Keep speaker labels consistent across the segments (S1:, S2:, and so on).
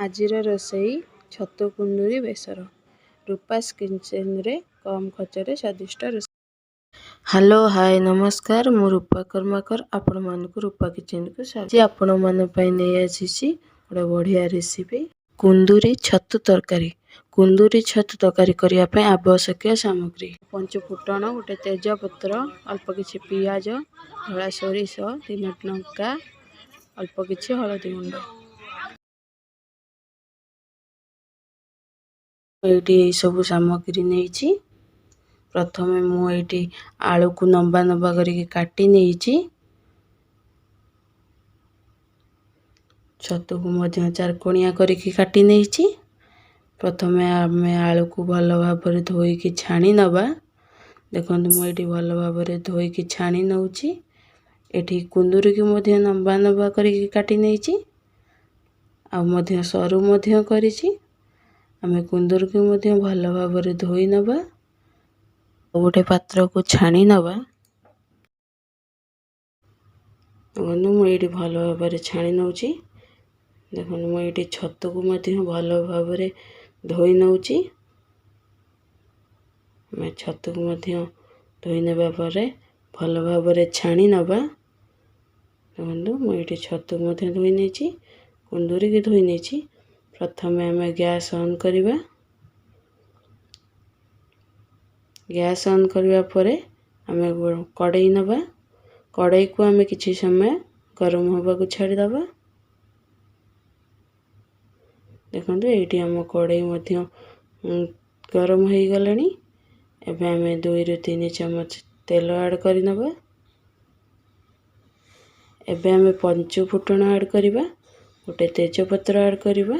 S1: ଆଜିର ରୋଷେଇ ଛତୁ କୁନ୍ଦୁରି ବେସର। ରୂପାସ୍ କିଚେନରେ କମ୍ ଖର୍ଚ୍ଚରେ ସ୍ୱାଦିଷ୍ଟ ରୋଷେଇ। ହ୍ୟାଲୋ, ହାଏ, ନମସ୍କାର। ମୁଁ ରୂପା କର୍ମାକର, ଆପଣମାନଙ୍କୁ ରୂପା କିଚେନକୁ ସ୍ୱାଗତ। ଆଜି ଆପଣମାନଙ୍କ ପାଇଁ ନେଇ ଆସିଛି ଗୋଟେ ବଢ଼ିଆ ରେସିପି, କୁନ୍ଦୁରି ଛତୁ ତରକାରୀ। କୁନ୍ଦୁରି ଛତୁ ତରକାରୀ କରିବା ପାଇଁ ଆବଶ୍ୟକୀୟ ସାମଗ୍ରୀ: ପଞ୍ଚୁ ଫୁଟଣ, ଗୋଟେ ତେଜପତ୍ର, ଅଳ୍ପ କିଛି ପିଆଜ, ଧଳା ସୋରିଷ, 3ଟି ଲଙ୍କା, ଅଳ୍ପ କିଛି ହଳଦୀ ଗୁଣ୍ଡ। ଏଇଠି ଏଇସବୁ ସାମଗ୍ରୀ ନେଇଛି। ପ୍ରଥମେ ମୁଁ ଏଇଠି ଆଳୁକୁ ଲମ୍ବା ଲମ୍ବା କରିକି କାଟି ନେଇଛି। ଛତୁକୁ ମଧ୍ୟ ଚାରକୋଣିଆ କରିକି କାଟି ନେଇଛି। ପ୍ରଥମେ ଆମେ ଆଳୁକୁ ଭଲ ଭାବରେ ଧୋଇକି ଛାଣି ନେବା। ଦେଖନ୍ତୁ, ମୁଁ ଏଇଠି ଭଲ ଭାବରେ ଧୋଇକି ଛାଣି ନେଉଛି। ଏଠି କୁନ୍ଦୁରିକି ମଧ୍ୟ ଲମ୍ବା ଲମ୍ବା କରିକି କାଟି ନେଇଛି, ଆଉ ମଧ୍ୟ ସରୁ ମଧ୍ୟ କରିଛି। ଆମେ କୁନ୍ଦୁରିକୁ ମଧ୍ୟ ଭଲ ଭାବରେ ଧୋଇ ନେବା, ଗୋଟେ ପାତ୍ରକୁ ଛାଣି ନେବା। ଦେଖନ୍ତୁ, ମୁଁ ଏଇଠି ଭଲ ଭାବରେ ଛାଣି ନେଉଛି। ଦେଖନ୍ତୁ, ମୁଁ ଏଇଠି ଛତୁକୁ ମଧ୍ୟ ଭଲ ଭାବରେ ଧୋଇ ନେଉଛି। ଆମେ ଛତୁକୁ ମଧ୍ୟ ଧୋଇ ନେବା ପରେ ଭଲ ଭାବରେ ଛାଣି ନେବା। ଦେଖନ୍ତୁ, ମୁଁ ଏଇଠି ଛତୁକୁ ମଧ୍ୟ ଧୋଇ ନେଇଛି, କୁନ୍ଦୁରିକି ଧୋଇ ନେଇଛି। ପ୍ରଥମେ ଆମେ ଗ୍ୟାସ୍ ଅନ୍ କରିବା। ଗ୍ୟାସ୍ ଅନ୍ କରିବା ପରେ ଆମେ କଡ଼େଇ ନେବା। କଡ଼େଇକୁ ଆମେ କିଛି ସମୟ ଗରମ ହେବାକୁ ଛାଡ଼ିଦେବା। ଦେଖନ୍ତୁ, ଏଇଠି ଆମ କଡ଼େଇ ମଧ୍ୟ ଗରମ ହୋଇଗଲାଣି। ଏବେ ଆମେ 2ରୁ 3 ଚାମଚ ତେଲ ଆଡ଼୍ କରିନେବା। ଏବେ ଆମେ ପଞ୍ଚୁ ଫୁଟଣ ଆଡ଼୍ କରିବା, ଗୋଟେ ତେଜପତ୍ର ଆଡ଼୍ କରିବା,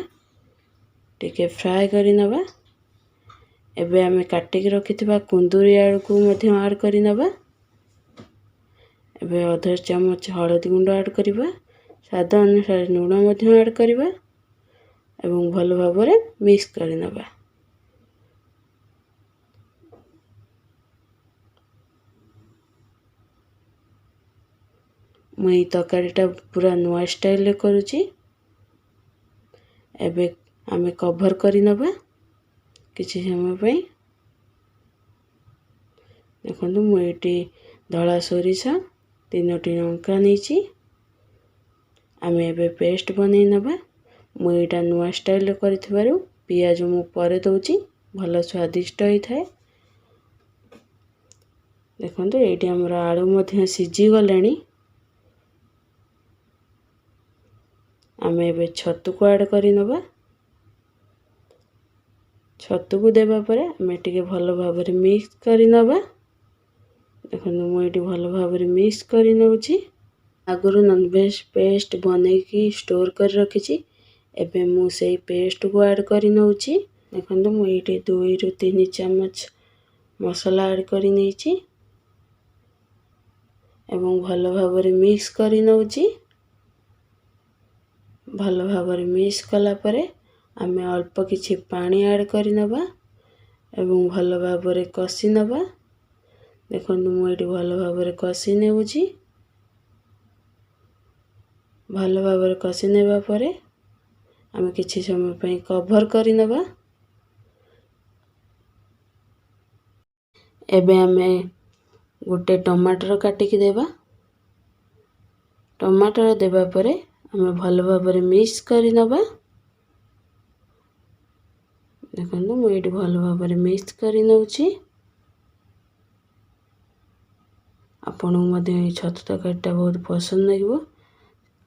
S1: ଟିକେ ଫ୍ରାଏ କରିନେବା। ଏବେ ଆମେ କାଟିକି ରଖିଥିବା କୁନ୍ଦୁରି ଆଳୁକୁ ମଧ୍ୟ ଆଡ଼୍ କରିନେବା। ଏବେ ଅଧ ଚାମଚ ହଳଦୀ ଗୁଣ୍ଡ ଆଡ଼୍ କରିବା, ସ୍ୱାଦ ଅନୁସାରେ ଲୁଣ ମଧ୍ୟ ଆଡ଼୍ କରିବା ଏବଂ ଭଲ ଭାବରେ ମିକ୍ସ କରିନେବା। ମୁଁ ଏଇ ତରକାରୀଟା ପୁରା ନୂଆ ଷ୍ଟାଇଲରେ କରୁଛି। ଏବେ ଆମେ କଭର୍ କରିନେବା କିଛି ସମୟ ପାଇଁ। ଦେଖନ୍ତୁ, ମୁଁ ଏଇଠି ଧଳା ସୋରିଷ, 3ଟି ଲଙ୍କା ନେଇଛି। ଆମେ ଏବେ ପେଷ୍ଟ ବନେଇ ନେବା। ମୁଁ ଏଇଟା ନୂଆ ଷ୍ଟାଇଲରେ କରିଥିବାରୁ ପିଆଜ ମୁଁ ପରେ ଦେଉଛି, ଭଲ ସ୍ୱାଦିଷ୍ଟ ହୋଇଥାଏ। ଦେଖନ୍ତୁ, ଏଇଠି ଆମର ଆଳୁ ମଧ୍ୟ ସିଝିଗଲାଣି। ଆମେ ଏବେ ଛତୁକୁ ଆଡ଼୍ କରିନେବା। ଛତୁକୁ ଦେବା ପରେ ଆମେ ଟିକେ ଭଲ ଭାବରେ ମିକ୍ସ କରିନେବା। ଦେଖନ୍ତୁ, ମୁଁ ଏଇଠି ଭଲ ଭାବରେ ମିକ୍ସ କରିନେଉଛି। ଆଗରୁ ନନଭେଜ୍ ପେଷ୍ଟ ବନେଇକି ଷ୍ଟୋର୍ କରି ରଖିଛି। ଏବେ ମୁଁ ସେଇ ପେଷ୍ଟକୁ ଆଡ଼୍ କରିନେଉଛି। ଦେଖନ୍ତୁ, ମୁଁ ଏଇଠି 2ରୁ 3 ଚାମଚ ମସଲା ଆଡ଼୍ କରିନେଇଛି ଏବଂ ଭଲ ଭାବରେ ମିକ୍ସ କରିନେଉଛି। ଭଲ ଭାବରେ ମିକ୍ସ କଲା ପରେ ଆମେ ଅଳ୍ପ କିଛି ପାଣି ଆଡ଼୍ କରିନେବା ଏବଂ ଭଲ ଭାବରେ କଷି ନେବା। ଦେଖନ୍ତୁ, ମୁଁ ଏଇଠି ଭଲ ଭାବରେ କଷି ନେଉଛି। ଭଲ ଭାବରେ କଷି ନେବା ପରେ ଆମେ କିଛି ସମୟ ପାଇଁ କଭର୍ କରିନେବା। ଏବେ ଆମେ ଗୋଟେ ଟମାଟର କାଟିକି ଦେବା। ଟମାଟର ଦେବା ପରେ ଆମେ ଭଲ ଭାବରେ ମିକ୍ସ କରିନେବା। ଦେଖନ୍ତୁ, ମୁଁ ଏଇଠି ଭଲ ଭାବରେ ମିକ୍ସ କରିନେଉଛି। ଆପଣଙ୍କୁ ମଧ୍ୟ ଏଇ ଛତୁ ତରକାରୀଟା ବହୁତ ପସନ୍ଦ ଲାଗିବ।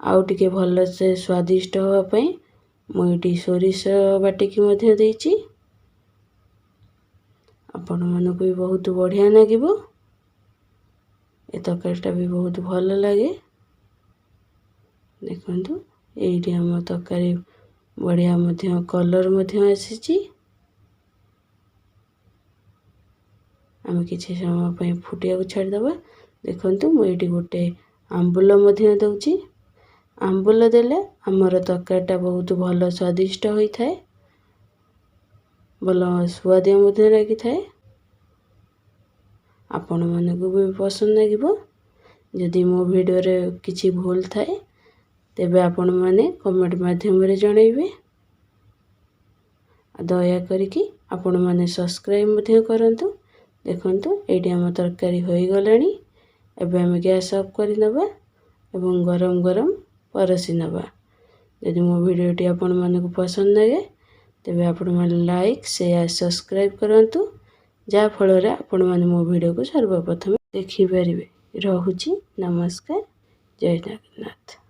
S1: ଆଉ ଟିକେ ଭଲସେ ସ୍ୱାଦିଷ୍ଟ ହେବା ପାଇଁ ମୁଁ ଏଇଠି ସୋରିଷ ବାଟିକି ମଧ୍ୟ ଦେଇଛି। ଆପଣମାନଙ୍କୁ ବି ବହୁତ ବଢ଼ିଆ ଲାଗିବ। ଏ ତରକାରୀଟା ବି ବହୁତ ଭଲ ଲାଗେ। ଦେଖନ୍ତୁ, ଏଇଠି ଆମ ତରକାରୀ ବଢ଼ିଆ ମଧ୍ୟ କଲର୍ ମଧ୍ୟ ଆସିଛି। ଆମେ କିଛି ସମୟ ପାଇଁ ଫୁଟିବାକୁ ଛାଡ଼ିଦେବା। ଦେଖନ୍ତୁ, ମୁଁ ଏଇଠି ଗୋଟେ ଆମ୍ବୁଲ ମଧ୍ୟ ଦେଉଛି। ଆମ୍ବୁଲ ଦେଲେ ଆମର ତରକାରୀଟା ବହୁତ ଭଲ ସ୍ୱାଦିଷ୍ଟ ହୋଇଥାଏ, ଭଲ ସୁଆଦିଆ ମଧ୍ୟ ଲାଗିଥାଏ। ଆପଣମାନଙ୍କୁ ବି ପସନ୍ଦ ଲାଗିବ। ଯଦି ମୋ ଭିଡ଼ିଓରେ କିଛି ଭୁଲ ଥାଏ, ତେବେ ଆପଣମାନେ କମେଣ୍ଟ ମାଧ୍ୟମରେ ଜଣାଇବେ। ଆଉ ଦୟା କରିକି ଆପଣମାନେ ସବସ୍କ୍ରାଇବ୍ ମଧ୍ୟ କରନ୍ତୁ। ଦେଖନ୍ତୁ, ଏଇଠି ଆମ ତରକାରୀ ହୋଇଗଲାଣି। ଏବେ ଆମେ ଗ୍ୟାସ୍ ଅଫ୍ କରିନେବା ଏବଂ ଗରମ ଗରମ ପରସି ନେବା। ଯଦି ମୋ ଭିଡ଼ିଓଟି ଆପଣମାନଙ୍କୁ ପସନ୍ଦ ଲାଗେ, ତେବେ ଆପଣମାନେ ଲାଇକ୍, ସେୟାର, ସବସ୍କ୍ରାଇବ୍ କରନ୍ତୁ, ଯାହାଫଳରେ ଆପଣମାନେ ମୋ ଭିଡ଼ିଓକୁ ସର୍ବପ୍ରଥମେ ଦେଖିପାରିବେ। ରହୁଛି, ନମସ୍କାର, ଜୟ ଜଗନ୍ନାଥ।